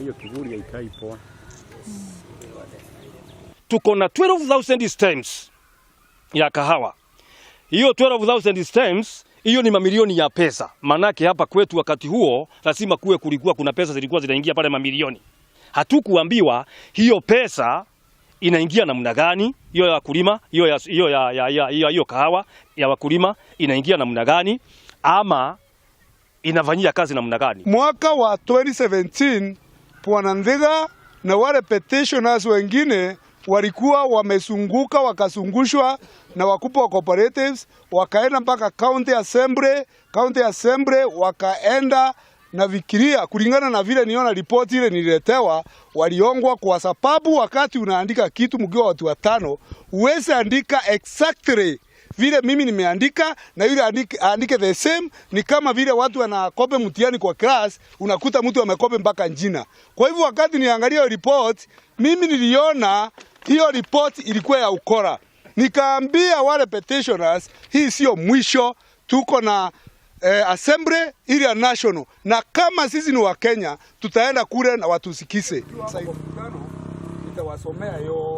Hiyo kivuli haikai poa. Tuko na 12,000 stems ya kahawa. Hiyo 12,000 stems hiyo ni mamilioni ya pesa. Manake hapa kwetu wakati huo lazima kuwe kulikuwa kuna pesa zilikuwa zinaingia pale mamilioni. Hatukuambiwa hiyo pesa inaingia namna gani, hiyo ya wakulima, hiyo ya hiyo kahawa ya wakulima inaingia namna gani ama inafanyia kazi namna gani. Mwaka wa 2017 Bwana Nthiga na wale petitioners wengine walikuwa wamezunguka wakazungushwa na wakubwa wa cooperatives, wakaenda mpaka county assembly, county assembly wakaenda na vikiria, kulingana na vile niona ripoti ile nililetewa, waliongwa kwa sababu wakati unaandika kitu mkiwa watu watano, uweze andika exactly vile mimi nimeandika na yule andike the same. Ni kama vile watu wanakope mtihani kwa class, unakuta mtu amekope mpaka jina. Kwa hivyo wakati niangalia hiyo report, mimi niliona hiyo report ilikuwa ya ukora. Nikaambia wale petitioners, hii sio mwisho, tuko na assembly ili ya national, na kama sisi ni wa Kenya tutaenda kule na watusikize. Nitawasomea yo.